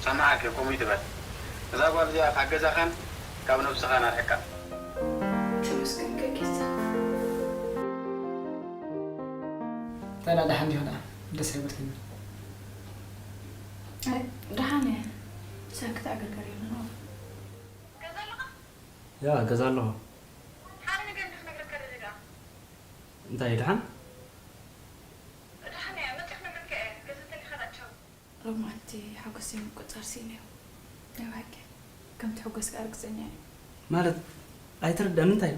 ሰማዓኪ፣ ከምኡ ይትበል። እዛ ጓል እዚኣ ካብ ገዛኻን ካብ ነብስኻን ኣርሕቃ። ተመስገን ከኪት። እንታይ ደኣ ደሓን ዲኻ ደኣ? ደስ ኣይበልክን። ኣይ፣ ደሓን እየ። ሰብ ክትዕግርግር የብሉን። ገዛ ኣለኻ? ያ፣ ገዛ ኣለኹ። ሓደ ነገር እንዲ ክነግረካ ደሊ ደኣ። እንታይ ደሓን? ደሓን እየ፣ መጺእ ክነግረካ እየ። ገዛ እንተሊኻ ደኣ ቻው። ሎማዓንቲ ሓጎሰይ ምቁጽጻር ስኢነዮ። ናይ ብሓቂ ከምቲ ሕጎስ ከኣ ርግጸኛ እየ። ማለት ኣይተረድኣን እንታይ?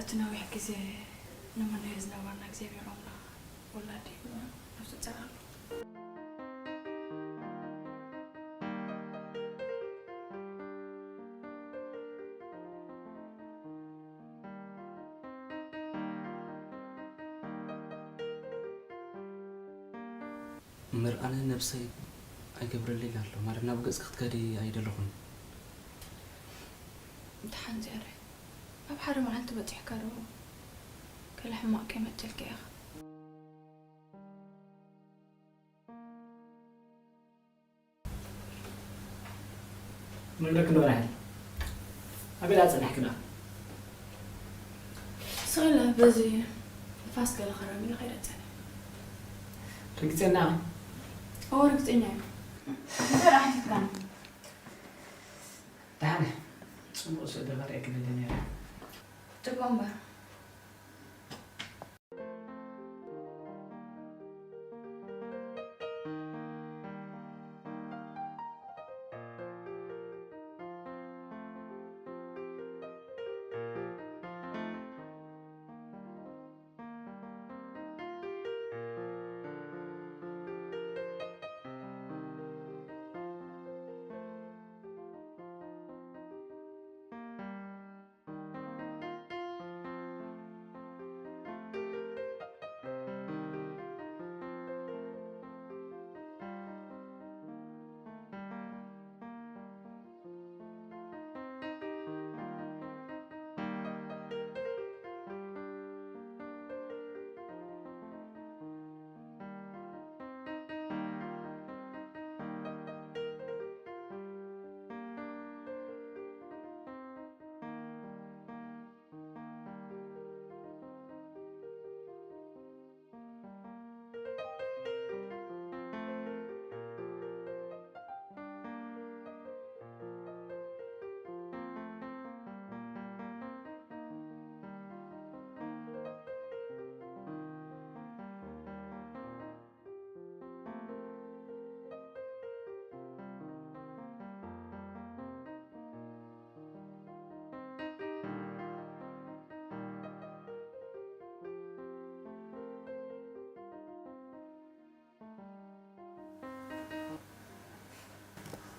እቲ ነዊሕ ግዜ ንምነዮ ዝነበርና እግዚኣብሔር ኣምላኽ ወላዲ ሂቡና ነብሱ ይምሓር። እምበር ኣነ ነብሰይ ኣይገብረለይ ኣሎ። ማለት ናብ ገጽ ክትከዲ ኣይደለኹን። ደሓን ዝያዳይ ኣብ ሓደ መዓልቲ በጺሕካ ዶ ገለ ሕማቕ ከይመጸልካ ኢኻ። ምንደክ ዶ ራሄል? ኣበይ ደኣ ጸኒሕኪ ደኣ? ስቕለ በዚ ንፋስ ገለ ከራሚ ኢለ ከይደ ጸኒሐ። ርግጸኛ? እወ፣ ርግጸኛ እየ። እንታይ ደኣ ሓቲትካኒ? ደሓን እየ። ጽቡቕ ስእሊ ከርእየኪ ደልየ ነይረ። ጽቡቕ እምበር።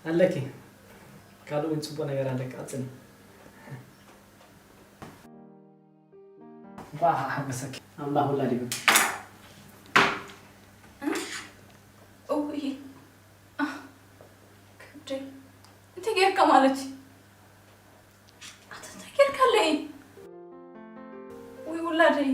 ኣለኪ። ካልእ እውን ጽቡቕ ነገር ኣለኪ። ቀጽሊ። እንኳዕ ሓጎሰኪ። ኣምላኽ ወላዲኩም። እውይ። ኣህ፣ ከብደይ። እንታይ ጌርካ ማለት እዩ? ኣታ እንታይ ጌርካ ኣለይ? ወይ ውላደይ።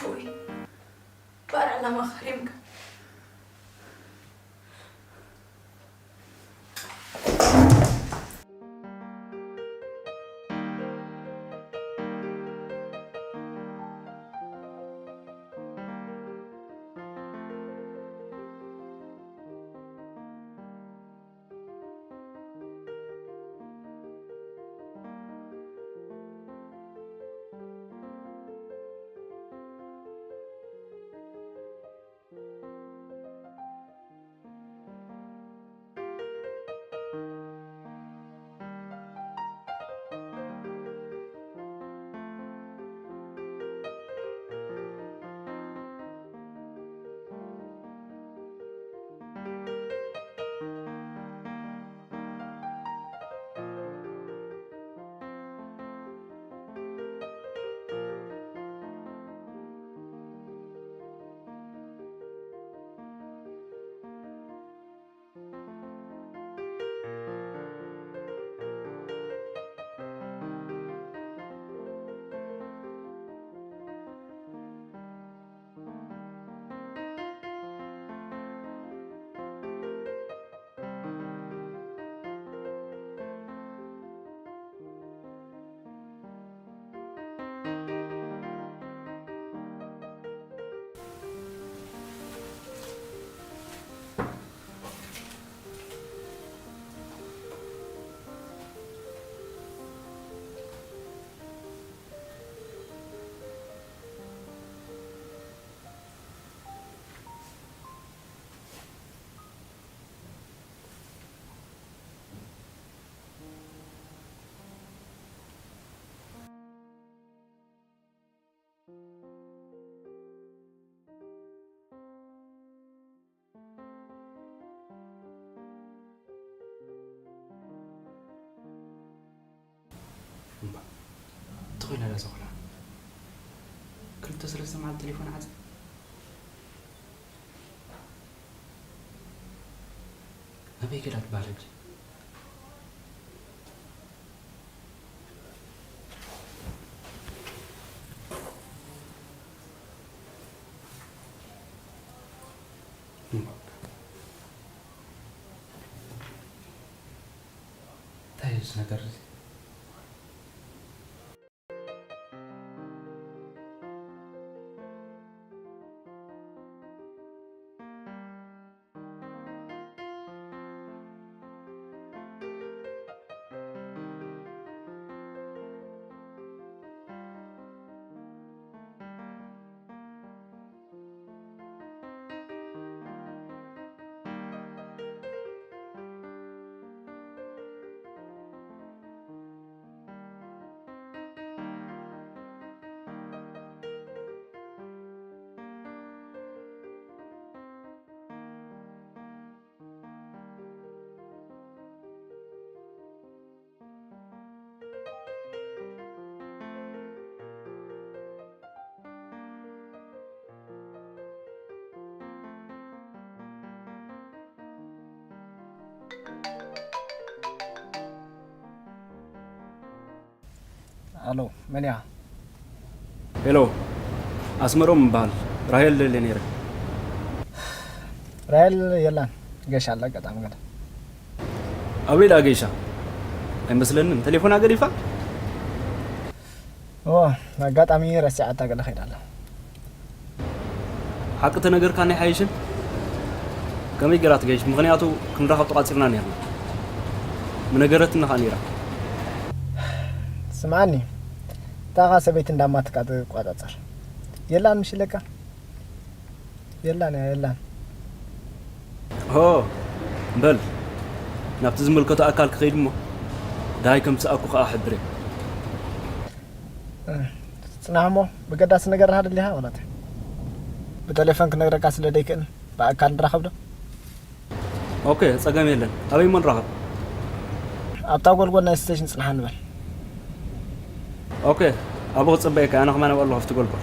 እውይ፣ ባር ዕላማ ኸሪምካ። እምባ፣ እንታይ ኮይና እዛ ቆልዓ? ክልተ ሰለስተ መዓልቲ ቴሌፎን ዓጽያ? ኣበይ ከይዳ ትበሃል ሕጂ? እንታይ እዩ እዚ ነገር እዚ? ኣሎ፣ መን እያ? ሄሎ፣ ኣስመሮም እምበሃል። ራሄል ደልየ ነይረ። ራሄል የላን፣ ገሻ ኣላ ኣጋጣሚ ገለ። ኣበይ ደኣ ገይሻ? ኣይመስለንን። ቴሌፎና ገዲፋ? ኦ፣ ኣጋጣሚ ረሲዓታ ገለ ከይዳ ኣላ። ሓቂ ተነገርካኒ ኣይሓይሽን? ከመይ ገይራ ትገይሽ? ምኽንያቱ ክንራኸብ ተቋጺርና ነይርና። ምነገረትኒ ኸኣ ነይራ። ስምዓኒ፣ እታ ኸኣ ሰበይቲ እንዳማትካ ትቋጻጸር። የላን ምሽ ኢለካ? የላን እያ፣ የላን። ሆ፣ በል፣ ናብቲ ዝምልከቶ ኣካል ክኸይድ እሞ፣ ደሃይ ከም ዝሰኣኩ ኸኣ ሕብር እየ። እ፣ ጽናሕ እሞ፣ ብገዳሲ ነገር ሃደሊኻ ማለት እዩ። ብቴሌፎን ክነግረካ ስለ ደይክእል፣ ብኣካል ንራኸብ ዶ? ኦኬ፣ ጸገም የለን። ኣበይ እሞ ንራኸብ? ኣብታ ጎልጎል ናይ ስቴሽን ጽናሕ ንበል። ኦኬ፣ ኣብኡ ክጽበየካ፣ ኣነ ከማን ኣብኡ ኣለኹ፣ ኣብቲ ጎልጎል።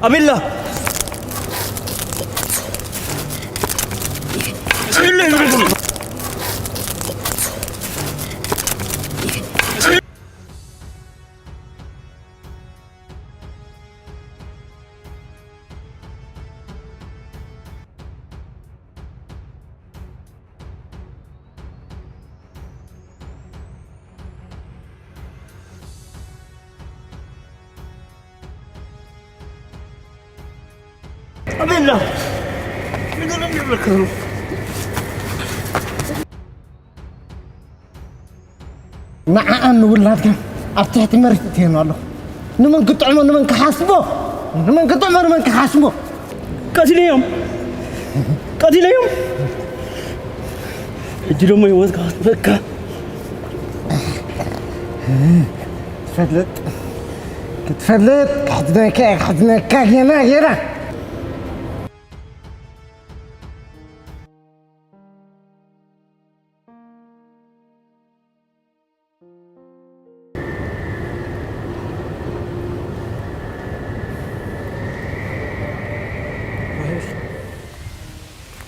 ኣቤላ! ኣቤላ! ንገረኒ ይብለካ። ንዓኣን ንውላድካን ኣብ ትሕቲ መሬት እትየን ኣለኹ። ንመን ክጥዕሞ፣ ንመን ክሓስቦ፣ ንመን ክጥዕሞ፣ ንመን ክሓስቦ። ቀቲለዮም፣ ቀቲለዮም። ሕጂ ደሞ ህይወትካ ክትበካ። ትፈልጥ፣ ክትፈልጥ፣ ክሕዝነካ፣ ክሕዝነካ፣ ጌና፣ ጌና።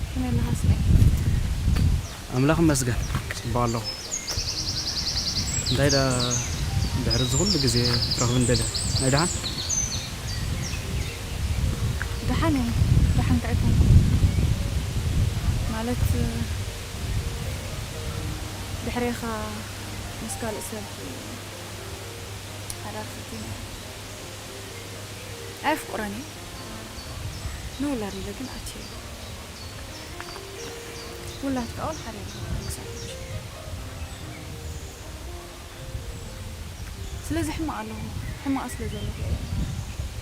ከመይ ኣለኻ ስለ? ኣምላኽ ይመስገን፣ ጽቡቕ ኣለኹ። እንታይ ደኣ ድሕሪ እዚ ኩሉ ግዜ ክትረኽብኒ ደልኻ? ናይ ደሓን? ደሓን እየ፣ ደሓን እንታይ ኣይኮንኩ። ማለት፣ ድሕሬኻ ምስ ካልእ ሰብ ሓዳር ፈቲነ። ኣየፍቅሮን እየ። ንውላድ ኢለ ግን ኣትየ። ውላድ ከኣ ወላ ሓደ የለን ክሳብ ሕጂ። ስለዚ ሕማቕ ኣለኹ። ሕማቕ ስለ ዘለኹ እየ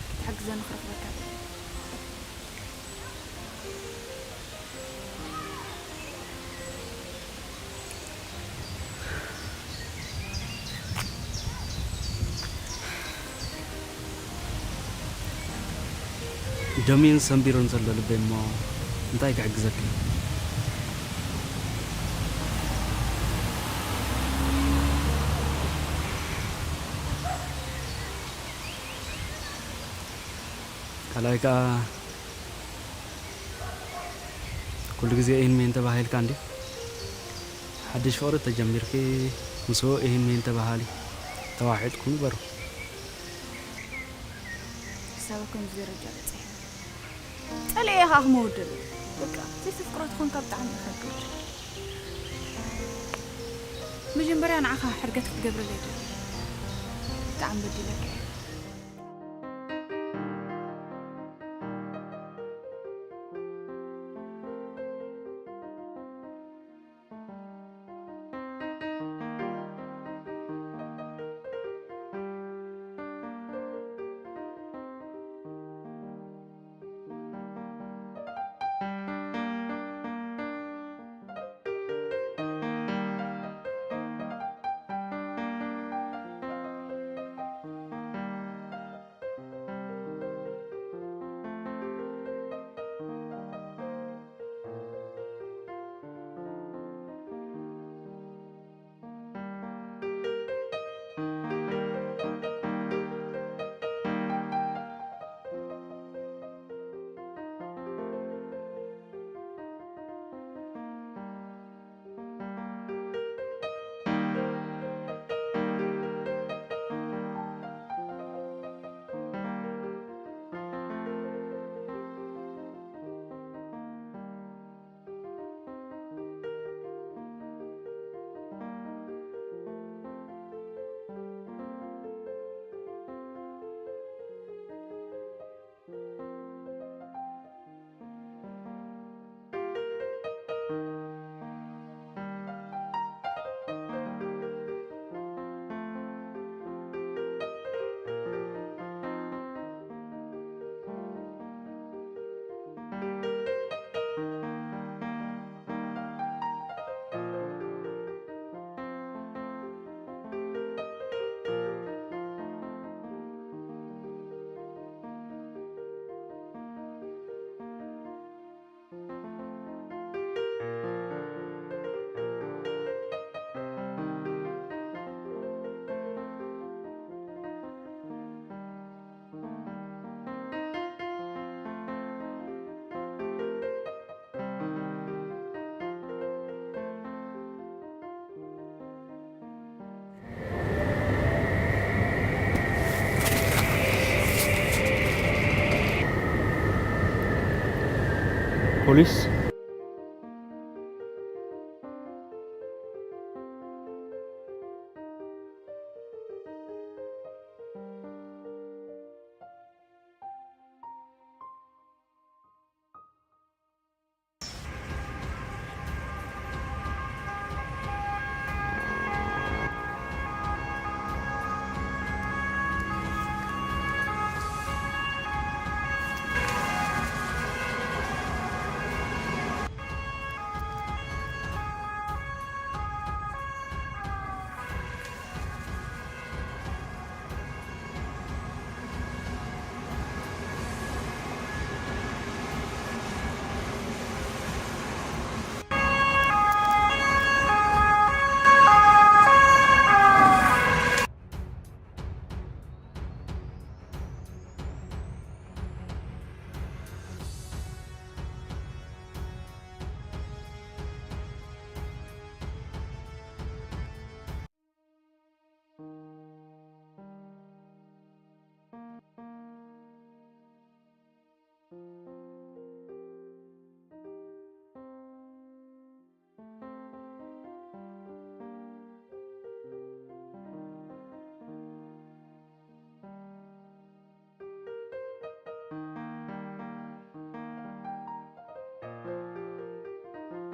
ክትሕግዘኒ ክረኽበካ ደልየ። ደምዩን ሰንቢሩን ዘሎ ልበይ እሞ እንታይ ክሕግዘኪ? ካልኣይ ከኣ ኩሉ ግዜ እሂን ምሂን ተባሂልካ እንድዩ። ሓድሽ ፍቕሪ ተጀሚርኪ ምስኡ እሂን ምሂን ተባሃሊ። ተዋሒጥኩም ንበሩ። ክሳብ ኣብ ከምዚ ደረጃ በጺሐ። ጸሊኤ ከኣ ክመውት ደልየ። በቃ፣ ዘይተፍቅሮ ተኾንካ ብጣዕሚ ኢኻ ከቢድ። መጀመርያ ንዓኻ ሕርገት ክትገብረለይ ደልየ። ብጣዕሚ በዲለካ እየ። ፖሊስ